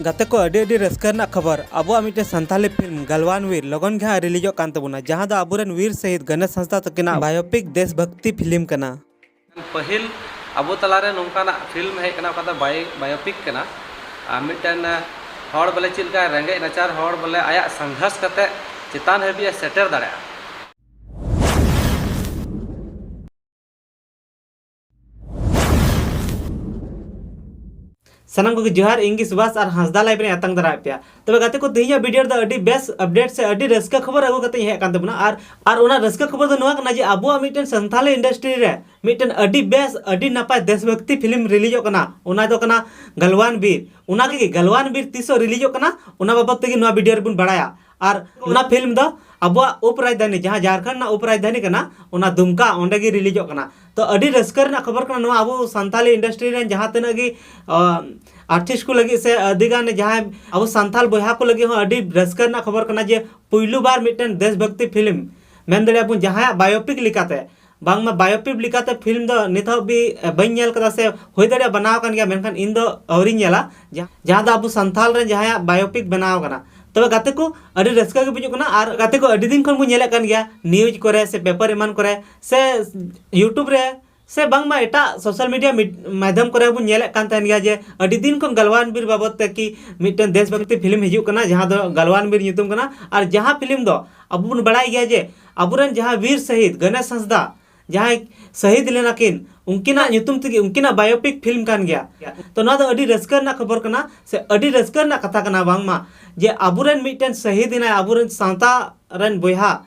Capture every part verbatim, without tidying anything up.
ᱜᱟᱛᱮ ᱠᱚ, ᱟᱹᱰᱤ ᱟᱹᱰᱤ ᱨᱟᱹᱥᱠᱟᱹ ᱨᱮᱱᱟᱜ ᱠᱷᱚᱵᱚᱨ, ᱟᱵᱚᱣᱟᱜ ᱢᱤᱫᱴᱮᱱ ᱥᱟᱱᱛᱟᱞᱤ ᱯᱷᱤᱞᱢ ᱜᱟᱞᱣᱟᱱ ᱵᱤᱨ ᱞᱚᱜᱚᱱ ᱜᱮ ᱦᱟᱸᱜ ᱨᱤᱞᱤᱡᱚᱜ ᱠᱟᱱ ᱛᱟᱵᱚᱱᱟ, ᱡᱟᱦᱟᱸ ᱫᱚ ᱟᱵᱚᱨᱮᱱ ᱵᱤᱨ ᱥᱟᱹᱦᱤᱫ ᱜᱟᱱᱮᱥ ᱦᱟᱸᱥᱫᱟ ᱛᱟᱹᱠᱤᱱᱟᱜ ᱵᱟᱭᱳᱯᱤᱠ ᱫᱮᱥ ᱵᱷᱚᱠᱛᱤ ᱯᱷᱤᱞᱢ ᱠᱟᱱᱟ᱾ ᱯᱟᱹᱦᱤᱞ ᱟᱵᱚ ᱛᱟᱞᱟᱨᱮ ᱱᱚᱝᱠᱟᱱᱟᱜ ᱯᱷᱤᱞᱢ ᱦᱮᱡ ᱠᱟᱱᱟ, ᱚᱠᱟ ᱫᱚ ᱵᱟᱭᱳ-, ᱵᱟᱭᱳᱯᱤᱠ ᱠᱟᱱᱟ᱾ ᱟᱨ ᱢᱤᱫᱴᱮᱱ, ᱮ, ᱦᱚᱲ ᱵᱚᱞᱮ ᱪᱮᱫ ᱞᱮᱠᱟ ᱨᱮᱸᱜᱮᱡ ᱱᱟᱪᱟᱨ ᱦᱚᱲ ᱵᱚᱞᱮ ᱟᱭᱟᱜ ᱥᱚᱝᱜᱷᱚᱨᱥ ᱠᱟᱛᱮ ᱪᱮᱛᱟᱱ ᱦᱟᱹᱵᱤᱡ ᱮ ᱥᱮᱴᱮᱨ ᱫᱟᱲᱮᱭᱟᱜᱼᱟ᱾ ᱥᱟᱱᱟᱢ ᱠᱚᱜᱮ ᱡᱚᱦᱟᱨ, ᱤᱧ ᱜᱮ ᱥᱩᱵᱷᱟᱥ ᱟᱨ ᱦᱟᱸᱥᱫᱟ ᱞᱟᱭᱤᱵᱷ ᱨᱮ ᱟᱛᱟᱝ ᱫᱟᱨᱟᱢᱮᱫ ᱯᱮᱭᱟ᱾ ᱛᱚᱵᱮ ᱜᱟᱛᱮ ᱠᱚ, ᱛᱮᱦᱮᱧᱟᱜ ᱵᱷᱤᱰᱤᱭᱳ ᱨᱮᱫᱚ ᱟᱹᱰᱤ ᱵᱮᱥ ᱟᱯᱰᱮᱴ ᱥᱮ ᱟᱹᱰᱤ ᱨᱟᱹᱥᱠᱟᱹ ᱠᱷᱚᱵᱚᱨ ᱟᱹᱜᱩ ᱠᱟᱛᱮ ᱤᱧ ᱦᱮᱡ ᱟᱠᱟᱱ ᱛᱟᱵᱚᱱᱟ᱾ ᱟᱨ, ᱟᱨ ᱚᱱᱟ ᱨᱟᱹᱥᱠᱟᱹ ᱠᱷᱚᱵᱚᱨ ᱫᱚ ᱱᱚᱣᱟ ᱠᱟᱱᱟ ᱡᱮ ᱟᱵᱚᱣᱟᱜ ᱢᱤᱫᱴᱮᱱ ᱥᱟᱱᱛᱟᱞᱤ ᱤᱱᱰᱟᱥᱴᱨᱤ ᱨᱮ ᱢᱤᱫᱴᱮᱱ ᱟᱹᱰᱤ ᱵᱮᱥ, ᱟᱹᱰᱤ ᱱᱟᱯᱟᱭ ᱫᱮᱥ ᱵᱷᱚᱠᱛᱤ ᱯᱷᱤᱞᱢ ᱨᱤᱞᱤᱡᱚᱜ ᱠᱟᱱᱟ᱾ ᱚᱱᱟ ᱫᱚ ᱠᱟᱱᱟ ᱜᱟᱞᱣᱟᱱ ᱵᱤᱨ᱾ ᱚᱱᱟ ᱜᱮ ᱜᱟᱞᱣᱟᱱ ᱵᱤᱨ ᱛᱤᱥᱚᱜ ᱨᱤᱞᱤᱡᱚᱜ ᱠᱟᱱᱟ, ᱚᱱᱟ ᱵᱟᱵᱚᱫ ᱛᱮᱜᱮ ᱱᱚᱣᱟ ᱵᱷᱤᱰᱤᱭᱳ ᱨᱮᱵᱚᱱ ᱵᱟᱲᱟᱭᱟ᱾ ᱟᱨ ᱚᱱᱟ ᱯᱷᱤᱞᱢ ᱫᱚ ᱟᱵᱚᱣᱟᱜ ᱩᱯ ᱨᱟᱡᱽᱫᱷᱟᱱᱤ, ᱡᱟᱦᱟᱸ ᱡᱷᱟᱲᱠᱷᱚᱸᱰ ᱨᱮᱱᱟᱜ ᱩᱯ ᱨᱟᱡᱽᱫᱷᱟᱱᱤ ᱠᱟᱱᱟ, ᱚᱱᱟ ᱫᱩᱢᱠᱟ, ᱚᱸᱰᱮ ᱜᱮ ᱨᱤᱞᱤᱡᱚᱜ ᱠᱟᱱᱟ᱾ ᱛᱚ ᱟᱹᱰᱤ ᱨᱟᱹᱥᱠᱟᱹ ᱨᱮᱱᱟᱜ ᱠᱷᱚᱵᱚᱨ ᱠᱟᱱᱟ ᱱᱚᱣᱟ, ᱟᱵᱚ ᱥᱟᱱᱛᱟᱞᱤ ᱤᱱᱰᱟᱥᱴᱨᱤ ᱨᱮᱱ ᱡᱟᱦᱟᱸ ᱛᱤᱱᱟᱹᱜ ᱜᱮ, ᱟᱨᱴᱤᱥᱴ ᱠᱚ ᱞᱟᱹᱜᱤᱫ ᱥᱮ ᱟᱹᱰᱤ ᱜᱟᱱ ᱡᱟᱦᱟᱸᱭ ᱟᱵᱚ ᱥᱟᱱᱛᱟᱞ ᱵᱚᱭᱦᱟ ᱠᱚ ᱞᱟᱹᱜᱤᱫ ᱦᱚᱸ ᱟᱹᱰᱤ ᱨᱟᱹᱥᱠᱟᱹ ᱨᱮᱱᱟᱜ ᱠᱷᱚᱵᱚᱨ ᱠᱟᱱᱟ ᱡᱮ ᱯᱩᱭᱞᱩ ᱵᱟᱨ ᱢᱤᱫᱴᱮᱱ ᱫᱮᱥ ᱵᱷᱚᱠᱛᱤ ᱯᱷᱤᱞᱢ, ᱢᱮᱱ ᱫᱟᱲᱮᱭᱟᱜᱼᱟ ᱵᱚᱱ ᱡᱟᱦᱟᱸᱭᱟᱜ ᱵᱟᱭᱳᱯᱤᱠ ᱞᱮᱠᱟᱛᱮ, ᱵᱟᱝᱢᱟ ᱵᱟᱭᱳᱯᱤᱠ ᱞᱮᱠᱟᱛᱮ ᱯᱷᱤᱞᱢ ᱫᱚ ᱱᱤᱛ ᱦᱟᱹᱵᱤᱡ ᱵᱟᱹᱧ ᱧᱮᱞ ᱠᱟᱫᱟ, ᱥᱮ ᱦᱩᱭ ᱫᱟᱲᱮᱭᱟᱜᱼᱟ ᱵᱮᱱᱟᱣ ᱟᱠᱟᱱ ᱜᱮᱭᱟ, ᱢᱮᱱᱠᱷᱟᱱ ᱤᱧ ᱫᱚ ᱟᱹᱣᱨᱤᱧ ᱧᱮᱞᱟ, ᱡᱟᱦᱟᱸ, ᱡᱟᱦᱟᱸ ᱫᱚ ᱟᱵᱚ ᱥᱟᱱᱛᱟᱞ ᱨᱮᱱ ᱡᱟᱦᱟᱸᱭᱟᱜ ᱵᱟᱭᱳᱯᱤᱠ ᱵᱮᱱᱟᱣ ᱟᱠᱟᱱᱟ᱾ ᱛᱚᱵᱮ ᱜᱟᱛᱮ ᱠᱚ, ᱟᱹᱰᱤ ᱨᱟᱹᱥᱠᱟᱹ ᱜᱮ ᱵᱩᱡᱩᱜ ᱠᱟᱱᱟ᱾ ᱟᱨ ᱜᱟᱛᱮ ᱠᱚ, ᱟᱹᱰᱤ ᱫᱤᱱ ᱠᱷᱚᱱ ᱵᱚᱱ ᱧᱮᱞᱮᱫ ᱠᱟᱱ ᱜᱮᱭᱟ ᱱᱤᱭᱩᱡᱽ ᱠᱚᱨᱮ ᱥᱮ ᱯᱮᱯᱟᱨ ᱮᱢᱟᱱ ᱠᱚᱨᱮ ᱥᱮ YouTube ᱨᱮ ᱥᱮ ᱵᱟᱝᱢᱟ ᱮᱴᱟᱜ ᱥᱳᱥᱟᱞ ᱢᱤᱰᱤᱭᱟ ᱢᱤᱰ-, ᱢᱟᱫᱽᱫᱷᱚᱢ ᱠᱚᱨᱮ ᱵᱚᱱ ᱧᱮᱞᱮᱫ ᱠᱟᱱ ᱛᱟᱦᱮᱱ ᱜᱮᱭᱟ ᱡᱮ ᱟᱹᱰᱤ ᱫᱤᱱ ᱠᱷᱚᱱ ᱜᱟᱞᱣᱟᱱ ᱵᱤᱨ ᱵᱟᱵᱚᱫ ᱛᱮ ᱠᱤ ᱢᱤᱫᱴᱮᱱ ᱫᱮᱥ ᱵᱷᱚᱠᱛᱤ ᱯᱷᱤᱞᱢ ᱦᱤᱡᱩᱜ ᱠᱟᱱᱟ, ᱡᱟᱦᱟᱸ ᱫᱚ ᱜᱟᱞᱣᱟᱱ ᱵᱤᱨ ᱧᱩᱛᱩᱢ ᱠᱟᱱᱟ᱾ ᱟᱨ ᱡᱟᱦᱟᱸ ᱯᱷᱤᱞᱢ ᱫᱚ ᱟᱵᱚ ᱵᱚᱱ ᱵᱟᱲᱟᱭ ᱜᱮᱭᱟ ᱡᱮ ᱟᱵᱚᱨᱮᱱ ᱡᱟᱦᱟᱸ ᱵᱤᱨ ᱥᱟᱹᱦᱤᱫ ᱜᱟᱱᱮᱥ ᱦᱟᱸᱥᱫᱟ, ᱡᱟᱦᱟᱸᱭ ᱥᱟᱹᱦᱤᱫ ᱞᱮᱱᱟ ᱠᱤᱱ, ᱩᱱᱠᱤᱱᱟᱜ ᱧᱩᱛᱩᱢ ᱛᱮᱜᱮ ᱩᱱᱠᱤᱱᱟᱜ ᱵᱟᱭᱳᱯᱤᱠ ᱯᱷᱤᱞᱢ ᱠᱟᱱ ᱜᱮᱭᱟ᱾ ᱛᱚ ᱱᱚᱣᱟ ᱫᱚ ᱟᱹᱰᱤ ᱨᱟᱹᱥᱠᱟᱹ ᱨᱮᱱᱟᱜ ᱠᱷᱚᱵᱚᱨ ᱠᱟᱱᱟ ᱥᱮ ᱟᱹᱰᱤ ᱨᱟᱹᱥᱠᱟᱹ ᱨᱮᱱᱟᱜ ᱠᱟᱛᱷᱟ ᱠᱟᱱᱟ, ᱵᱟᱝᱢᱟ ᱡᱮ ᱟᱵᱚᱨᱮᱱ ᱢᱤᱫᱴᱮᱱ ᱥᱟᱹᱦᱤᱫ ᱮᱱᱟᱭ, ᱟᱵᱚᱨᱮᱱ ᱥᱟᱶᱛᱟ ᱨᱮᱱ ᱵᱚᱭᱦᱟ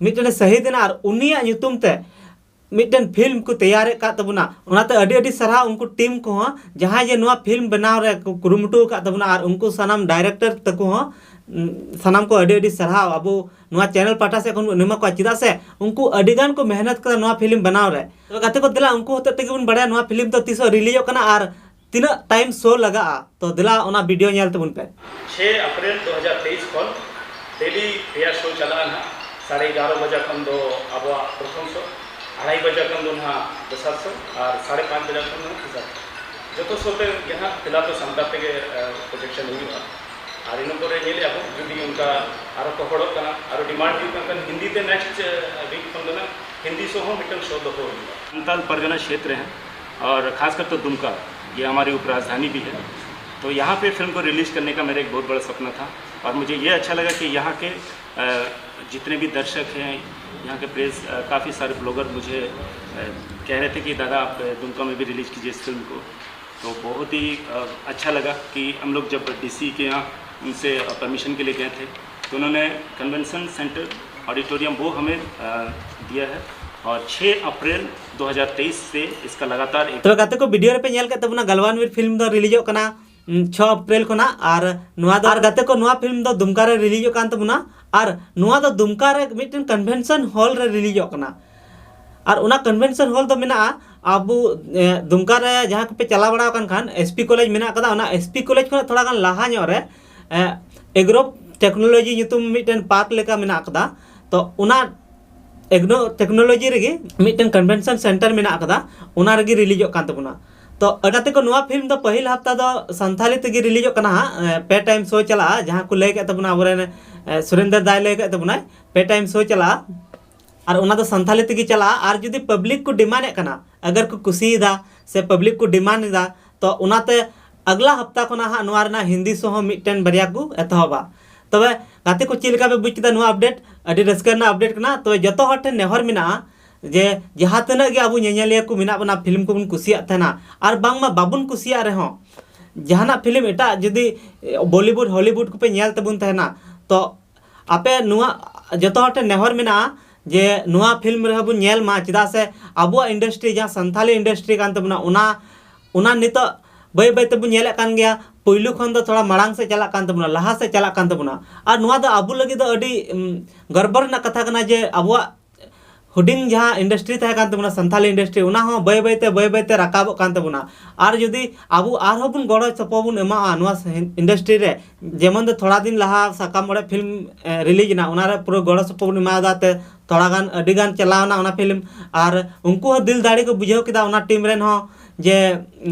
ᱢᱤᱫᱴᱮᱱ ᱥᱟᱹᱦᱤᱫ ᱮᱱᱟ ᱟᱨ ᱩᱱᱤᱭᱟᱜ ᱧᱩᱛᱩᱢ ᱛᱮ ᱢᱤᱫᱴᱮᱱ ᱯᱷᱤᱞᱢ ᱠᱚ ᱛᱮᱭᱟᱨᱮᱫ ᱠᱟᱫ ᱛᱟᱵᱚᱱᱟ᱾ ᱚᱱᱟᱛᱮ ᱟᱹᱰᱤ ᱟᱹᱰᱤ ᱥᱟᱨᱦᱟᱣ ᱩᱱᱠᱩ ᱴᱤᱢ ᱠᱚᱦᱚᱸ, ᱡᱟᱦᱟᱸᱭ ᱡᱮ ᱱᱚᱣᱟ ᱯᱷᱤᱞᱢ ᱵᱮᱱᱟᱣ ᱨᱮ ᱠᱚ ᱠᱩᱨᱩᱢᱩᱴᱩ ᱟᱠᱟᱫ ᱛᱟᱵᱚᱱᱟ, ᱟᱨ ᱩᱱᱠᱩ ᱥᱟᱱᱟᱢ ᱰᱟᱭᱨᱮᱠᱴᱚᱨ ᱛᱟᱠᱚ ᱦᱚᱸ, ᱩᱢ, ᱥᱟᱱᱟᱢ ᱠᱚ ᱟᱹᱰᱤ ᱟᱹᱰᱤ ᱥᱟᱨᱦᱟᱣ ᱟᱵᱚ ᱱᱚᱣᱟ ᱪᱮᱱᱮᱞ ᱯᱟᱦᱴᱟ ᱥᱮᱫ ᱠᱷᱚᱱ ᱵᱚᱱ ᱮᱢᱟ ᱠᱚᱣᱟ, ᱪᱮᱫᱟᱜ ᱥᱮ ᱩᱱᱠᱩ ᱟᱹᱰᱤ ᱜᱟᱱ ᱠᱚ ᱢᱮᱦᱱᱚᱛ ᱠᱟᱫᱟ ᱱᱚᱣᱟ ᱯᱷᱤᱞᱢ ᱵᱮᱱᱟᱣ ᱨᱮ᱾ ᱛᱚ ᱜᱟᱛᱮ ᱠᱚ, ᱫᱮᱞᱟ ᱩᱱᱠᱩ ᱦᱚᱛᱮᱡ ᱛᱮᱜᱮ ᱵᱚᱱ ᱵᱟᱲᱟᱭᱟ ᱱᱚᱣᱟ ᱯᱷᱤᱞᱢ ᱫᱚ ᱛᱤᱥᱚᱜ ᱨᱤᱞᱤᱡᱚᱜ ᱠᱟᱱᱟ ᱟᱨ ᱛᱤᱱᱟᱹᱜ ᱴᱟᱭᱤᱢ ᱥᱳ ᱞᱟᱜᱟᱜᱼᱟ᱾ ᱛᱚ ᱫᱮᱞᱟ ᱚᱱᱟ ᱵᱷᱤᱰᱤᱭᱳ ᱧᱮᱞ ᱛᱟᱵᱚᱱ ᱯᱮ᱾ ᱪᱷᱮᱭ ᱟᱯᱨᱤᱞ ᱫᱩ ᱦᱟᱡᱟᱨ ᱛᱮᱭᱤᱥ ᱠᱷᱚᱱ ᱰᱮᱞᱤ ᱯᱮᱭᱟ ᱥᱳ ᱪᱟᱞᱟᱜᱼᱟ ᱱᱟᱦᱟᱜ᱾ ᱥᱟᱲᱮ ᱮᱜᱟᱨᱚ ᱵᱟᱡᱟ ᱠᱷᱚᱱ ᱫᱚ ᱟᱵᱚᱣᱟᱜ ᱯᱨᱚᱛᱷᱚᱢ ᱥᱳ, ᱟᱲᱟᱭ ᱵᱟᱡᱟ ᱠᱷᱚᱱ ᱫᱚ ᱱᱟᱦᱟᱜ ᱫᱚᱥᱟᱨ ᱥᱳ, ᱟᱨ ᱥᱟᱲᱮ ᱯᱟᱸᱪ ᱵᱟᱡᱟ ᱠᱷᱚᱱ ᱫᱚ ᱱᱟᱦᱟᱜ ᱛᱮᱥᱟᱨ ᱥᱳ᱾ ᱡᱚᱛᱚ ᱥᱳ ᱛᱮ ᱜᱮ ᱦᱟᱸᱜ ᱯᱷᱤᱞᱦᱟᱞ ᱫᱚ ᱥᱟᱱᱛᱟᱲ ᱛᱮᱜᱮ ᱯᱨᱚᱡᱮᱠᱥᱚᱱ ᱦᱩᱭᱩᱜᱼᱟ᱾ ᱟᱨ ᱤᱱᱟᱹ ᱯᱚᱨᱮ ᱧᱮᱞᱮᱫᱼᱟ ᱵᱚᱱ, ᱡᱩᱫᱤ ᱚᱱᱠᱟ ᱟᱨᱚ ᱠᱚ ᱦᱚᱲᱚᱜ ᱠᱟᱱᱟ, ᱟᱨᱚ ᱰᱤᱢᱟᱱᱰ ᱦᱩᱭᱩᱜ ᱠᱟᱱ ᱠᱷᱟᱱ ᱦᱤᱱᱫᱤ ᱛᱮ ᱱᱮᱠᱥᱴ ᱣᱤᱠ ᱠᱷᱚᱱ ᱫᱚ ᱱᱟᱜ ᱦᱤᱱᱫᱤ ᱥᱳ ᱦᱚᱸ ᱢᱤᱫᱴᱟᱝ ᱥᱳ ᱫᱚᱦᱚ ᱦᱩᱭᱩᱜᱼᱟ᱾ संथाल परगना क्षेत्र है और खासकर तो दुमका, ये हमारी उपराजधानी भी है। तो यहाँ पे फिल्म को रिलीज करने का मेरा एक बहुत बड़ा सपना था और मुझे ये अच्छा लगा कि यहाँ के अ, जितने भी दर्शक हैं, यहाँ के प्रेस, अ, काफ़ी सारे ब्लॉगर मुझे अ, कह रहे थे कि दादा, आप दुमका में भी रिलीज कीजिए इस फिल्म को। तो बहुत ही अ, अच्छा लगा कि हम लोग जब डीसी के यहाँ उनसे परमिशन के लिए गए थे, तो उन्होंने कन्वेंशन सेंटर ऑडिटोरियम वो हमें अ, दिया है और छः अप्रैल दो हज़ार तेईस से इसका लगातार एक ᱛᱚᱵᱮ ᱜᱟᱛᱮ ᱠᱚ, ᱵᱷᱤᱰᱤᱭᱳ ᱨᱮᱯᱮ ᱧᱮᱞ ᱠᱮᱫ ᱛᱟᱵᱚᱱᱟ, ᱜᱟᱞᱣᱟᱱ ᱵᱤᱨ ᱯᱷᱤᱞᱢ ᱫᱚ ᱨᱤᱞᱤᱡᱚᱜ ᱠᱟᱱᱟ ᱩᱢ, ᱪᱷᱚ ᱮᱯᱨᱤᱞ ᱠᱷᱚᱱᱟᱜ᱾ ᱟᱨ ᱱᱚᱣᱟ ᱫᱚ, ᱟᱨ ᱜᱟᱛᱮ ᱠᱚ, ᱱᱚᱣᱟ ᱯᱷᱤᱞᱢ ᱫᱚ ᱫᱩᱢᱠᱟ ᱨᱮ ᱨᱤᱞᱤᱡᱚᱜ ᱠᱟᱱ ᱛᱟᱵᱚᱱᱟ᱾ ᱟᱨ ᱱᱚᱣᱟ ᱫᱚ ᱫᱩᱢᱠᱟ ᱨᱮ ᱢᱤᱫᱴᱮᱱ ᱠᱚᱱᱵᱷᱮᱱᱥᱚᱱ ᱦᱚᱞ ᱨᱮ ᱨᱤᱞᱤᱡᱚᱜ ᱠᱟᱱᱟ᱾ ᱟᱨ ᱚᱱᱟ ᱠᱚᱱᱵᱷᱮᱱᱥᱚᱱ ᱦᱚᱞ ᱫᱚ ᱢᱮᱱᱟᱜᱼᱟ, ᱟᱵᱚ, ᱮ, ᱫᱩᱢᱠᱟ ᱨᱮ ᱡᱟᱦᱟᱸ ᱠᱚᱯᱮ ᱪᱟᱞᱟᱣ ᱵᱟᱲᱟ ᱟᱠᱟᱱ ᱠᱷᱟᱱ, ᱮᱥᱯᱤ ᱠᱚᱞᱮᱡᱽ ᱢᱮᱱᱟᱜ ᱟᱠᱟᱫᱟ, ᱚᱱᱟ ᱮᱥᱯᱤ ᱠᱚᱞᱮᱡᱽ ᱠᱷᱚᱱᱟᱜ ᱛᱷᱚᱲᱟ ᱜᱟᱱ ᱞᱟᱦᱟ ᱧᱚᱜ ᱨᱮ, ᱮ, ᱮᱜᱽᱨᱳ ᱴᱮᱠᱱᱳᱞᱚᱡᱤ ᱧᱩᱛᱩᱢ ᱢᱤᱫᱴᱮᱱ ᱯᱟᱨᱠ ᱞᱮᱠᱟ ᱢᱮᱱᱟᱜ ᱟᱠᱟᱫᱟ᱾ ᱛᱚ ᱚᱱᱟ ᱮᱜᱽᱨᱳ ᱴᱮᱠᱱᱳᱞᱚᱡᱤ ᱨᱮᱜᱮ ᱢᱤᱫᱴᱮᱱ ᱠᱚᱱᱵᱷᱮᱱᱥᱚᱱ ᱥᱮᱱᱴᱟᱨ ᱢᱮᱱᱟᱜ ᱟᱠᱟᱫᱟ, ᱚᱱᱟ ᱨᱮᱜᱮ ᱨᱤᱞᱤᱡᱚᱜ ᱠᱟᱱ ᱛᱟᱵᱚᱱᱟ᱾ ᱛᱚ ᱜᱟᱛᱮ ᱠᱚ, ᱱᱚᱣᱟ ᱯᱷᱤᱞᱢ ᱫᱚ ᱯᱟᱹᱦᱤᱞ ᱦᱟᱯᱛᱟ ᱫᱚ ᱥᱟᱱᱛᱷᱟᱞᱤ ᱛᱮᱜᱮ ᱨᱤᱞᱤᱡᱚᱜ ᱠᱟᱱᱟ ᱦᱟᱸᱜ, ᱮ, ᱯᱮ ᱴᱟᱭᱤᱢ ᱥᱳ ᱪᱟᱞᱟᱜᱼᱟ, ᱡᱟᱦᱟᱸ ᱠᱚ ᱞᱟᱹᱭ ᱠᱮᱫ ᱛᱟᱵᱚᱱᱟ ᱟᱵᱚᱨᱮᱱ, ᱮ, ᱥᱩᱨᱮᱱᱫᱨ ᱫᱟᱭ ᱞᱟᱹᱭ ᱠᱮᱫ ᱛᱟᱵᱚᱱᱟᱭ, ᱯᱮ ᱴᱟᱭᱤᱢ ᱥᱳ ᱪᱟᱞᱟᱜᱼᱟ᱾ ᱟᱨ ᱚᱱᱟ ᱫᱚ ᱥᱟᱱᱛᱷᱟᱞᱤ ᱛᱮᱜᱮ ᱪᱟᱞᱟᱜᱼᱟ᱾ ᱟᱨ ᱡᱩᱫᱤ ᱯᱟᱵᱽᱞᱤᱠ ᱠᱚ ᱰᱤᱢᱟᱱᱰ ᱮᱫ ᱠᱟᱱᱟ, ᱟᱜᱟᱨ ᱠᱚ ᱠᱩᱥᱤᱭᱮᱫᱟ ᱥᱮ ᱯᱟᱵᱽᱞᱤᱠ ᱠᱚ ᱰᱤᱢᱟᱱᱰ ᱮᱫᱟ, ᱛᱚ ᱚᱱᱟᱛᱮ ᱟᱜᱽᱞᱟ ᱦᱟᱯᱛᱟ ᱠᱷᱚᱱᱟᱜ ᱦᱟᱸᱜ ᱱᱚᱣᱟ ᱨᱮᱱᱟᱜ ᱦᱤᱱᱫᱤ ᱥᱳ ᱦᱚᱸ ᱢᱤᱫᱴᱮᱱ ᱵᱟᱨᱭᱟ ᱠᱚ ᱮᱛᱚᱦᱚᱵᱟ᱾ ᱛᱚᱵᱮ ᱜᱟᱛᱮ ᱠᱚ, ᱪᱮᱫ ᱞᱮᱠᱟ ᱯᱮ ᱵᱩᱡᱽ ᱠᱮᱫᱟ ᱱᱚᱣᱟ ᱟᱯᱰᱮᱴ? ᱟᱹᱰᱤ ᱨᱟᱹᱥᱠᱟᱹ ᱨᱮᱱᱟᱜ ᱟᱯᱰᱮᱴ ᱠᱟᱱᱟ᱾ ᱛᱚᱵᱮ ᱡᱚᱛᱚ ᱦᱚᱲ ᱴᱷᱮᱱ ᱱᱮᱦᱚᱨ ᱢᱮᱱᱟᱜᱼᱟ ᱡᱮ ᱡᱟᱦᱟᱸ ᱛᱤᱱᱟᱹᱜ ᱜᱮ ᱟᱵᱚ ᱧᱮᱧᱮᱞᱤᱭᱟᱹ ᱠᱚ ᱢᱮᱱᱟᱜ ᱵᱚᱱᱟ, ᱯᱷᱤᱞᱢ ᱠᱚᱵᱚᱱ ᱠᱩᱥᱤᱭᱟᱜ ᱛᱟᱦᱮᱱᱟ, ᱟᱨ ᱵᱟᱝᱢᱟ ᱵᱟᱵᱚᱱ ᱠᱩᱥᱤᱭᱟᱜ ᱨᱮᱦᱚᱸ, ᱡᱟᱦᱟᱱᱟᱜ ᱯᱷᱤᱞᱢ ᱮᱴᱟᱜ ᱡᱩᱫᱤ ᱵᱚᱞᱤᱣᱩᱰ, ᱦᱚᱞᱤᱣᱩᱰ ᱠᱚᱯᱮ ᱧᱮᱞ ᱛᱟᱵᱚᱱ ᱛᱟᱦᱮᱱᱟ, ᱛᱚ ᱟᱯᱮ ᱱᱚᱣᱟ ᱡᱚᱛᱚ ᱦᱚᱲ ᱴᱷᱮᱱ ᱱᱮᱦᱚᱨ ᱢᱮᱱᱟᱜᱼᱟ ᱡᱮ ᱱᱚᱣᱟ ᱯᱷᱤᱞᱢ ᱨᱮᱦᱚᱸ ᱵᱚᱱ ᱧᱮᱞ ᱢᱟ, ᱪᱮᱫᱟᱜ ᱥᱮ ᱟᱵᱚᱣᱟᱜ ᱤᱱᱰᱟᱥᱴᱨᱤ, ᱡᱟᱦᱟᱸ ᱥᱟᱱᱛᱷᱟᱞᱤ ᱤᱱᱰᱟᱥᱴᱨᱤ ᱠᱟᱱ ᱛᱟᱵᱚᱱᱟ, ᱚᱱᱟ, ᱚᱱᱟ ᱱᱤᱛᱚᱜ ᱵᱟᱹᱭ ᱵᱟᱹᱭ ᱛᱮᱵᱚᱱ ᱧᱮᱞᱮᱫ ᱠᱟᱱ ᱜᱮᱭᱟ, ᱯᱩᱭᱞᱩ ᱠᱷᱚᱱ ᱫᱚ ᱛᱷᱚᱲᱟ ᱢᱟᱲᱟᱝ ᱥᱮᱫ ᱪᱟᱞᱟᱜ ᱠᱟᱱ ᱛᱟᱵᱚᱱᱟ, ᱞᱟᱦᱟ ᱥᱮᱫ ᱪᱟᱞᱟᱜ ᱠᱟᱱ ᱛᱟᱵᱚᱱᱟ᱾ ᱟᱨ ᱱᱚᱣᱟ ᱫᱚ ᱟᱵᱚ ᱞᱟᱹᱜᱤᱫ ᱫᱚ ᱟᱹᱰᱤ, ᱩᱢ, ᱜᱚᱨᱵᱚ ᱨᱮᱱᱟᱜ ᱠᱟᱛᱷᱟ ᱠᱟᱱᱟ ᱡᱮ ᱟᱵᱚᱣᱟᱜ ᱦᱩᱰᱤᱧ ᱡᱟᱦᱟᱸ ᱤᱱᱰᱟᱥᱴᱨᱤ ᱛᱟᱦᱮᱸ ᱠᱟᱱ ᱛᱟᱵᱚᱱᱟ, ᱥᱟᱱᱛᱷᱟᱞᱤ ᱤᱱᱰᱟᱥᱴᱨᱤ, ᱚᱱᱟ ᱦᱚᱸ ᱵᱟᱹᱭ ᱵᱟᱹᱭ ᱛᱮ, ᱵᱟᱹᱭ ᱵᱟᱹᱭ ᱛᱮ ᱨᱟᱠᱟᱵᱚᱜ ᱠᱟᱱ ᱛᱟᱵᱚᱱᱟ᱾ ᱟᱨ ᱡᱩᱫᱤ ᱟᱵᱚ ᱟᱨᱦᱚᱸ ᱵᱚᱱ ᱜᱚᱲᱚ ᱥᱚᱯᱚᱦᱚᱫ ᱵᱚᱱ ᱮᱢᱟᱜᱼᱟ ᱱᱚᱣᱟ ᱤᱱᱰᱟᱥᱴᱨᱤ ᱨᱮ, ᱡᱮᱢᱚᱱ ᱫᱚ ᱛᱷᱚᱲᱟ ᱫᱤᱱ ᱞᱟᱦᱟ ᱥᱟᱠᱟᱢ ᱚᱲᱮᱡ ᱯᱷᱤᱞᱢ, ᱮ, ᱨᱤᱞᱤᱡᱽ ᱮᱱᱟ, ᱚᱱᱟ ᱨᱮ ᱯᱩᱨᱟᱹ ᱜᱚᱲᱚ ᱥᱚᱯᱚᱦᱚᱫ ᱵᱚᱱ ᱮᱢᱟᱣᱟᱫᱟ, ᱛᱮ ᱛᱷᱚᱲᱟ ᱜᱟᱱ ᱟᱹᱰᱤ ᱜᱟᱱ ᱪᱟᱞᱟᱣ ᱮᱱᱟ ᱚᱱᱟ ᱯᱷᱤᱞᱢ᱾ ᱟᱨ ᱩᱱᱠᱩ ᱦᱚᱸ ᱫᱤᱞ ᱫᱟᱲᱮ ᱠᱚ ᱵᱩᱡᱷᱟᱹᱣ ᱠᱮᱫᱟ, ᱚᱱᱟ ᱴᱤᱢ ᱨᱮᱱ ᱦᱚᱸ ᱡᱮ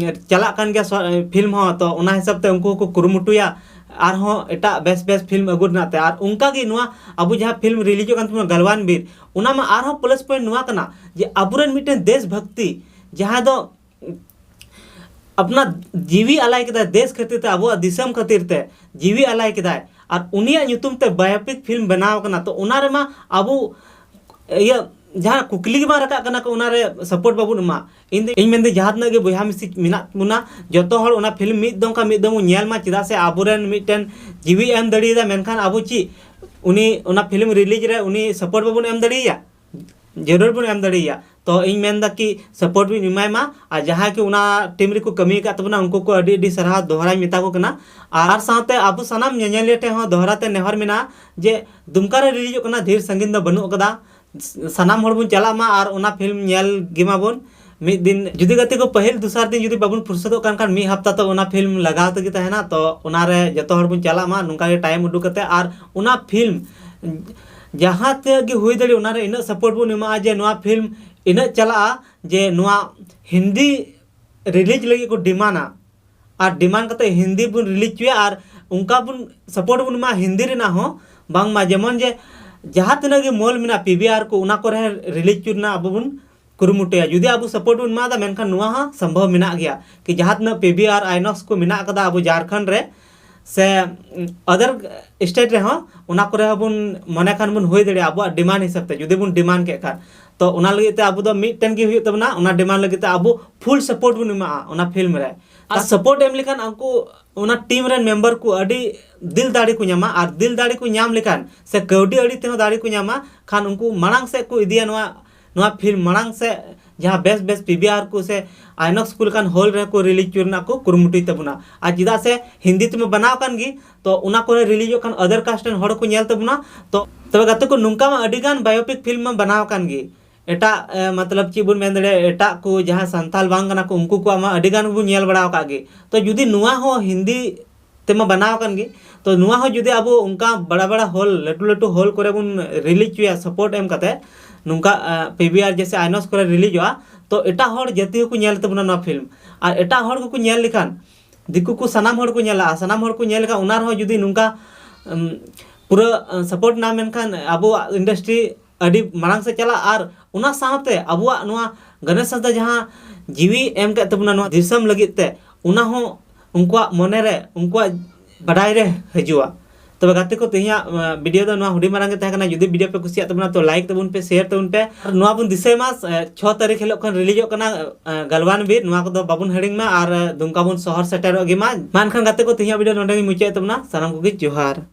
ᱪᱟᱞᱟᱜ ᱠᱟᱱ ᱜᱮᱭᱟ ᱥᱚ-, ᱯᱷᱤᱞᱢ ᱦᱚᱸ, ᱛᱚ ᱚᱱᱟ ᱦᱤᱥᱟᱹᱵ ᱛᱮ ᱩᱱᱠᱩ ᱦᱚᱸᱠᱚ ᱠᱩᱨᱩᱢᱩᱴᱩᱭᱟ ᱟᱨᱦᱚᱸ ᱮᱴᱟᱜ ᱵᱮᱥ ᱵᱮᱥ ᱯᱷᱤᱞᱢ ᱟᱹᱜᱩ ᱨᱮᱱᱟᱜ ᱛᱮ᱾ ᱟᱨ ᱚᱱᱠᱟ ᱜᱮ ᱱᱚᱣᱟ ᱟᱵᱚ ᱡᱟᱦᱟᱸ ᱯᱷᱤᱞᱢ ᱨᱤᱞᱤᱡᱚᱜ ᱠᱟᱱ ᱛᱟᱵᱚᱱᱟ ᱜᱟᱞᱣᱟᱱ ᱵᱤᱨ, ᱚᱱᱟ ᱢᱟ ᱟᱨᱦᱚᱸ ᱯᱞᱟᱥ ᱯᱚᱭᱮᱱᱴ ᱱᱚᱣᱟ ᱠᱟᱱᱟ ᱡᱮ ᱟᱵᱚᱨᱮᱱ ᱢᱤᱫᱴᱮᱱ ᱫᱮᱥ ᱵᱷᱚᱠᱛᱤ, ᱡᱟᱦᱟᱸᱭ ᱫᱚ ᱟᱯᱱᱟ ᱡᱤᱣᱤ ᱟᱞᱟᱭ ᱠᱮᱫᱟᱭ ᱫᱮᱥ ᱠᱷᱟᱹᱛᱤᱨ ᱛᱮ, ᱟᱵᱚᱣᱟᱜ ᱫᱤᱥᱚᱢ ᱠᱷᱟᱹᱛᱤᱨ ᱛᱮ ᱡᱤᱣᱤ ᱟᱞᱟᱭ ᱠᱮᱫᱟᱭ, ᱟᱨ ᱩᱱᱤᱭᱟᱜ ᱧᱩᱛᱩᱢ ᱛᱮ ᱵᱟᱭᱳᱯᱤᱠ ᱯᱷᱤᱞᱢ ᱵᱮᱱᱟᱣ ᱠᱟᱱᱟ᱾ ᱛᱚ ᱚᱱᱟ ᱨᱮᱢᱟ ᱟᱵᱚ ᱤᱭᱟᱹ ᱡᱟᱦᱟᱸ ᱠᱩᱠᱞᱤ ᱜᱮ ᱵᱟᱝ ᱨᱟᱠᱟᱵ ᱠᱟᱱᱟ ᱠᱚ ᱚᱱᱟᱨᱮ ᱥᱟᱯᱳᱨᱴ ᱵᱟᱵᱚᱱ ᱮᱢᱟ᱾ ᱤᱧ ᱫᱚ ᱤᱧ ᱢᱮᱱᱫᱟ ᱡᱟᱦᱟᱸ ᱛᱤᱱᱟᱹᱜ ᱜᱮ ᱵᱚᱭᱦᱟ ᱢᱤᱥᱤ ᱢᱮᱱᱟᱜ ᱵᱚᱱᱟ, ᱡᱚᱛᱚ ᱦᱚᱲ ᱚᱱᱟ ᱯᱷᱤᱞᱢ ᱢᱤᱫ ᱫᱚᱢ ᱠᱷᱟᱱ ᱢᱤᱫ ᱫᱚᱢ ᱵᱚᱱ ᱧᱮᱞ ᱢᱟ᱾ ᱪᱮᱫᱟᱜ ᱥᱮ ᱟᱵᱚᱨᱮᱱ ᱢᱤᱫᱴᱮᱱ ᱡᱤᱣᱤ ᱮᱢ ᱫᱟᱲᱮᱭᱟᱫᱟ, ᱢᱮᱱᱠᱷᱟᱱ ᱟᱵᱚ ᱪᱮᱫ ᱩᱱᱤ ᱚᱱᱟ ᱯᱷᱤᱞᱢ ᱨᱤᱞᱤᱡᱽ ᱨᱮ ᱩᱱᱤ ᱥᱟᱯᱳᱨᱴ ᱵᱟᱵᱚᱱ ᱮᱢ ᱫᱟᱲᱮᱭᱟᱭᱟ? ᱡᱟᱹᱨᱩᱲ ᱵᱚᱱ ᱮᱢ ᱫᱟᱲᱮᱭᱟᱭᱟ᱾ ᱛᱚ ᱤᱧ ᱢᱮᱱᱫᱟ ᱠᱤ ᱥᱟᱯᱳᱨᱴ ᱵᱚᱱ ᱮᱢᱟᱭ ᱢᱟ, ᱟᱨ ᱡᱟᱦᱟᱸᱭ ᱠᱤ ᱚᱱᱟ ᱴᱤᱢ ᱨᱮᱠᱚ ᱠᱟᱹᱢᱤ ᱟᱠᱟᱫ ᱛᱟᱵᱚᱱᱟ ᱩᱱᱠᱩ ᱠᱚ ᱟᱹᱰᱤ ᱟᱹᱰᱤ ᱥᱟᱨᱦᱟᱣ ᱫᱚᱦᱲᱟᱧ ᱢᱮᱛᱟ ᱠᱚ ᱠᱟᱱᱟ᱾ ᱟᱨ ᱥᱟᱶᱛᱮ ᱟᱵᱚ ᱥᱟᱱᱟᱢ ᱧᱮᱧᱮᱞᱤᱭᱟᱹ ᱴᱷᱮᱱ ᱦᱚᱸ ᱫᱚᱦᱲᱟ ᱛᱮ ᱱᱮᱦᱚᱨ ᱢᱮᱱᱟᱜᱼᱟ ᱡᱮ ᱫᱩᱢᱠᱟ ᱨᱮ ᱨᱤᱞᱤᱡᱚᱜ ᱠᱟᱱᱟ, ᱰᱷᱮᱨ ᱥᱟᱺᱜᱤᱧ ᱫᱚ ᱵᱟᱹᱱᱩᱜ ᱟᱠᱟᱫᱟ᱾ ᱥᱟᱱᱟᱢ ᱦᱚᱲ ᱵᱚᱱ ᱪᱟᱞᱟᱜ ᱢᱟ ᱟᱨ ᱚᱱᱟ ᱯᱷᱤᱞᱢ ᱧᱮᱞ ᱜᱮ ᱢᱟᱵᱚᱱ ᱢᱤᱫ ᱫᱤᱱ᱾ ᱡᱩᱫᱤ ᱜᱟᱛᱮ ᱠᱚ ᱯᱟᱹᱦᱤᱞ ᱫᱚᱥᱟᱨ ᱫᱤᱱ ᱡᱩᱫᱤ ᱵᱟᱵᱚᱱ ᱯᱷᱩᱨᱥᱚᱫᱚᱜ ᱠᱟᱱ ᱠᱷᱟᱱ, ᱢᱤᱫ ᱦᱟᱯᱛᱟ ᱛᱚ ᱚᱱᱟ ᱯᱷᱤᱞᱢ ᱞᱟᱜᱟᱣ ᱛᱮᱜᱮ ᱛᱟᱦᱮᱱᱟ᱾ ᱛᱚ ᱚᱱᱟᱨᱮ ᱡᱚᱛᱚ ᱦᱚᱲ ᱵᱚᱱ ᱪᱟᱞᱟᱜ ᱢᱟ ᱱᱚᱝᱠᱟ ᱜᱮ ᱴᱟᱭᱤᱢ ᱩᱰᱩᱠ ᱠᱟᱛᱮ᱾ ᱟᱨ ᱚᱱᱟ ᱯᱷᱤᱞᱢ ᱡᱟᱦᱟᱸ ᱛᱤᱱᱟᱹᱜ ᱜᱮ ᱦᱩᱭ ᱫᱟᱲᱮᱭᱟᱜ, ᱚᱱᱟᱨᱮ ᱤᱱᱟᱹᱜ ᱥᱟᱯᱳᱨᱴ ᱵᱚᱱ ᱮᱢᱟᱜᱼᱟ ᱡᱮ ᱱᱚᱣᱟ ᱯᱷᱤᱞᱢ ᱤᱱᱟᱹᱜ ᱪᱟᱞᱟᱜᱼᱟ ᱡᱮ ᱱᱚᱣᱟ ᱦᱤᱱᱫᱤ ᱨᱤᱞᱤᱡᱽ ᱞᱟᱹᱜᱤᱫ ᱠᱚ ᱰᱤᱢᱟᱱᱟ᱾ ᱟᱨ ᱰᱤᱢᱟᱱᱰ ᱠᱟᱛᱮ ᱦᱤᱱᱫᱤ ᱵᱚᱱ ᱨᱤᱞᱤᱡᱽ ᱦᱚᱪᱚᱭᱟ᱾ ᱟᱨ ᱚᱱᱠᱟ ᱵᱚᱱ ᱥᱟᱯᱳᱨᱴ ᱵᱚᱱ ᱮᱢᱟ ᱦᱤᱱᱫᱤ ᱨᱮᱱᱟᱜ ᱦᱚᱸ, ᱵᱟᱝᱢᱟ ᱡᱮᱢᱚᱱ ᱡᱮ ᱡᱟᱦᱟᱸ ᱛᱤᱱᱟᱹᱜ ᱜᱮ ᱢᱚᱞ ᱢᱮᱱᱟᱜᱼᱟ ᱯᱤ ᱵᱤ ᱟᱨ ᱠᱚ, ᱚᱱᱟ ᱠᱚᱨᱮ ᱨᱤᱞᱤᱡᱽ ᱦᱚᱪᱚ ᱨᱮᱱᱟᱜ ᱟᱵᱚ ᱵᱚᱱ ᱠᱩᱨᱩᱢᱩᱴᱩᱭᱟ᱾ ᱡᱩᱫᱤ ᱟᱵᱚ ᱥᱟᱯᱳᱨᱴ ᱵᱚᱱ ᱮᱢᱟᱫᱟ, ᱢᱮᱱᱠᱷᱟᱱ ᱱᱚᱣᱟ ᱦᱚᱸ ᱥᱚᱢᱵᱷᱚᱵ ᱢᱮᱱᱟᱜ ᱜᱮᱭᱟ ᱠᱤ ᱡᱟᱦᱟᱸ ᱛᱤᱱᱟᱹᱜ ᱯᱤ ᱵᱤ ᱟᱨ ᱟᱭᱱᱚᱠᱥ ᱠᱚ ᱢᱮᱱᱟᱜ ᱟᱠᱟᱫᱟ ᱟᱵᱚ ᱡᱷᱟᱲᱠᱷᱚᱸᱰ ᱨᱮ ᱥᱮ ᱟᱫᱟᱨ ᱥᱴᱮᱴ ᱨᱮᱦᱚᱸ, ᱚᱱᱟ ᱠᱚᱨᱮ ᱦᱚᱸ ᱵᱚᱱ ᱢᱚᱱᱮ ᱠᱷᱟᱱ ᱵᱚᱱ ᱦᱩᱭ ᱫᱟᱲᱮᱭᱟᱜᱼᱟ ᱟᱵᱚᱣᱟᱜ ᱰᱤᱢᱟᱱᱰ ᱦᱤᱥᱟᱹᱵ ᱛᱮ, ᱡᱩᱫᱤ ᱵᱚᱱ ᱰᱤᱢᱟᱱᱰ ᱠᱮᱫ ᱠᱷᱟᱱ᱾ ᱛᱚ ᱚᱱᱟ ᱞᱟᱹᱜᱤᱫ ᱛᱮ ᱟᱵᱚ ᱫᱚ ᱢᱤᱫᱴᱮᱱ ᱜᱮ ᱦᱩᱭᱩᱜ ᱛᱟᱵᱚᱱᱟ, ᱚᱱᱟ ᱰᱤᱢᱟᱱᱰ ᱞᱟᱹᱜᱤᱫ ᱛᱮ ᱟᱵᱚ ᱯᱷᱩᱞ ᱥᱟᱯᱳᱨᱴ ᱵᱚᱱ ᱮᱢᱟᱜᱼᱟ ᱚᱱᱟ ᱯᱷᱤᱞᱢ ᱨᱮ᱾ ᱟᱨ ᱥᱟᱯᱳᱨᱴ ᱮᱢ ᱞᱮᱠᱷᱟᱱ ᱩᱱᱠᱩ ᱚᱱᱟ ᱴᱤᱢ ᱨᱮᱱ ᱢᱮᱢᱵᱟᱨ ᱠᱚ ᱟᱹᱰᱤ ᱫᱤᱞ ᱫᱟᱲᱮ ᱠᱚ ᱧᱟᱢᱟ, ᱟᱨ ᱫᱤᱞ ᱫᱟᱲᱮ ᱠᱚ ᱧᱟᱢ ᱞᱮᱠᱷᱟᱱ ᱥᱮ ᱠᱟᱹᱣᱰᱤ ᱟᱹᱨᱤ ᱛᱮᱦᱚᱸ ᱫᱟᱲᱮ ᱠᱚ ᱧᱟᱢᱟ ᱠᱷᱟᱱ ᱩᱱᱠᱩ ᱢᱟᱲᱟᱝ ᱥᱮᱫ ᱠᱚ ᱤᱫᱤᱭᱟ ᱱᱚᱣᱟ, ᱱᱚᱣᱟ ᱯᱷᱤᱞᱢ ᱢᱟᱲᱟᱝ ᱥᱮᱫ᱾ ᱡᱟᱦᱟᱸ ᱵᱮᱥ ᱵᱮᱥ ᱯᱤ ᱵᱤ ᱟᱨ ᱠᱚ ᱥᱮ ᱟᱭᱱᱚᱠᱥ ᱠᱚ ᱞᱮᱠᱟᱱ ᱦᱚᱞ ᱨᱮᱦᱚᱸ ᱠᱚ ᱨᱤᱞᱤᱡᱽ ᱦᱚᱪᱚ ᱨᱮᱱᱟᱜ ᱠᱚ ᱠᱩᱨᱩᱢᱩᱴᱩᱭ ᱛᱟᱵᱚᱱᱟ᱾ ᱟᱨ ᱪᱮᱫᱟᱜ ᱥᱮ ᱦᱤᱱᱫᱤ ᱛᱮᱢᱟ ᱵᱮᱱᱟᱣ ᱠᱟᱱ ᱜᱮ, ᱛᱚ ᱚᱱᱟ ᱠᱚᱨᱮ ᱨᱤᱞᱤᱡᱚᱜ ᱠᱷᱟᱱ ᱟᱫᱟᱨ ᱠᱟᱥᱴ ᱨᱮᱱ ᱦᱚᱲ ᱠᱚ ᱧᱮᱞ ᱛᱟᱵᱚᱱᱟ᱾ ᱛᱚ ᱛᱚᱵᱮ ᱜᱟᱛᱮ ᱠᱚ, ᱱᱚᱝᱠᱟ ᱢᱟ ᱟᱹᱰᱤ ᱜᱟᱱ ᱵᱟᱭᱳᱯᱤᱠ ᱯᱷᱤᱞᱢ ᱢᱟ ᱵᱮᱱᱟᱣ ᱠᱟᱱ ᱜᱮ, ᱮᱴᱟᱜ, ᱮ, ᱢᱚᱛᱞᱚᱵ ᱪᱮᱫ ᱵᱚᱱ ᱢᱮᱱ ᱫᱟᱲᱮᱭᱟᱜᱼᱟ, ᱮᱴᱟᱜ ᱠᱚ ᱡᱟᱦᱟᱸ ᱥᱟᱱᱛᱟᱞ ᱵᱟᱝ ᱠᱟᱱᱟ ᱠᱚ ᱩᱱᱠᱩ ᱠᱚᱣᱟᱜ ᱢᱟ ᱟᱹᱰᱤ ᱜᱟᱱ ᱵᱚᱱ ᱧᱮᱞ ᱵᱟᱲᱟ ᱟᱠᱟᱫ ᱜᱮ᱾ ᱛᱚ ᱡᱩᱫᱤ ᱱᱚᱣᱟ ᱦᱚᱸ ᱦᱤᱱᱫᱤ ᱛᱮᱢᱟ ᱵᱮᱱᱟᱣ ᱠᱟᱱ ᱜᱮ, ᱛᱚ ᱱᱚᱣᱟ ᱦᱚᱸ ᱡᱩᱫᱤ ᱟᱵᱚ ᱚᱱᱠᱟ ᱵᱟᱲᱟ ᱵᱟᱲᱟ ᱦᱚᱞ, ᱞᱟᱹᱴᱩ ᱞᱟᱹᱴᱩ ᱦᱚᱞ ᱠᱚᱨᱮ ᱵᱚᱱ ᱨᱤᱞᱤᱡᱽ ᱦᱚᱪᱚᱭᱟ ᱥᱟᱯᱳᱨᱴ ᱮᱢ ᱠᱟᱛᱮ, ᱱᱚᱝᱠᱟ ᱯᱤ ᱵᱤ ᱟᱨ ᱡᱮᱥᱮ ᱟᱭᱱᱚᱠᱥ ᱠᱚᱨᱮ ᱨᱤᱞᱤᱡᱚᱜᱼᱟ, ᱛᱚ ᱮᱴᱟᱜ ᱦᱚᱲ ᱡᱟᱹᱛᱤ ᱦᱚᱸᱠᱚ ᱧᱮᱞ ᱛᱟᱵᱚᱱᱟ ᱱᱚᱣᱟ ᱯᱷᱤᱞᱢ᱾ ᱟᱨ ᱮᱴᱟᱜ ᱦᱚᱲ ᱠᱚᱠᱚ ᱧᱮᱞ ᱞᱮᱠᱷᱟᱱ, ᱫᱤᱠᱩ ᱠᱚ ᱥᱟᱱᱟᱢ ᱦᱚᱲ ᱠᱚ ᱧᱮᱞᱟ, ᱟᱨ ᱥᱟᱱᱟᱢ ᱦᱚᱲ ᱠᱚ ᱧᱮᱞ ᱞᱮᱠᱷᱟᱱ ᱚᱱᱟ ᱨᱮᱦᱚᱸ ᱡᱩᱫᱤ ᱱᱚᱝᱠᱟ ᱩᱢ, ᱯᱩᱨᱟᱹ ᱥᱟᱯᱳᱨᱴ ᱧᱟᱢ ᱮᱱᱠᱷᱟᱱ ᱟᱵᱚᱣᱟᱜ ᱤᱱᱰᱟᱥᱴᱨᱤ ᱟᱹᱰᱤ ᱢᱟᱲᱟᱝ ᱥᱮᱫ ᱪᱟᱞᱟᱜᱼᱟ᱾ ᱟᱨ ᱚᱱᱟ ᱥᱟᱶᱛᱮ ᱟᱵᱚᱣᱟᱜ ᱱᱚᱣᱟ ᱜᱚᱱᱮᱥ ᱦᱟᱸᱥᱫᱟ ᱡᱟᱦᱟᱸ ᱡᱤᱣᱤ ᱮᱢ ᱠᱮᱫ ᱛᱟᱵᱚᱱᱟ ᱱᱚᱣᱟ ᱫᱤᱥᱚᱢ ᱞᱟᱹᱜᱤᱫ ᱛᱮ, ᱚᱱᱟ ᱦᱚᱸ ᱩᱱᱠᱩᱣᱟᱜ ᱢᱚᱱᱮ ᱨᱮ, ᱩᱱᱠᱩᱣᱟᱜ ᱵᱟᱰᱟᱭ ᱨᱮ ᱦᱤᱡᱩᱜᱼᱟ᱾ ᱛᱚᱵᱮ ᱜᱟᱛᱮ ᱠᱚ, ᱛᱮᱦᱮᱧᱟᱜ ᱵᱷᱤᱰᱤᱭᱳ ᱫᱚ ᱱᱚᱣᱟ ᱦᱩᱰᱤᱧ ᱢᱟᱨᱟᱝ ᱜᱮ ᱛᱟᱦᱮᱸ ᱠᱟᱱᱟ᱾ ᱡᱩᱫᱤ ᱵᱷᱤᱰᱤᱭᱳ ᱯᱮ ᱠᱩᱥᱤᱭᱟᱜ ᱛᱟᱵᱚᱱᱟ ᱛᱚ ᱞᱟᱭᱤᱠ ᱛᱟᱵᱚᱱ ᱯᱮ, ᱥᱮᱭᱟᱨ ᱛᱟᱵᱚᱱ ᱯᱮ, ᱟᱨ ᱱᱚᱣᱟ ᱵᱚᱱ ᱫᱤᱥᱟᱹᱭ ᱢᱟ ᱪᱷᱚ ᱛᱟᱹᱨᱤᱠᱷ ᱦᱤᱞᱳᱜ ᱠᱷᱚᱱ ᱨᱤᱞᱤᱡᱚᱜ ᱠᱟᱱᱟ ᱜᱟᱞᱣᱟᱱ ᱵᱤᱨ᱾ ᱱᱚᱣᱟ ᱠᱚᱫᱚ ᱵᱟᱵᱚᱱ ᱦᱤᱲᱤᱧ ᱢᱟ ᱟᱨ ᱫᱩᱢᱠᱟ ᱵᱚᱱ ᱥᱚᱦᱚᱨ ᱥᱮᱴᱮᱨᱚᱜ ᱜᱮ ᱢᱟ᱾ ᱢᱟ ᱮᱱᱠᱷᱟᱱ ᱜᱟᱛᱮ ᱠᱚ, ᱛᱮᱦᱮᱧᱟᱜ ᱵᱷᱤᱰᱤᱭᱳ ᱱᱚᱰᱮ ᱜᱮᱧ ᱢᱩᱪᱟᱹᱫ ᱛᱟᱵᱚᱱᱟ᱾ ᱥᱟᱱᱟᱢ ᱠᱚᱜᱮ ᱡᱚᱦᱟᱨ᱾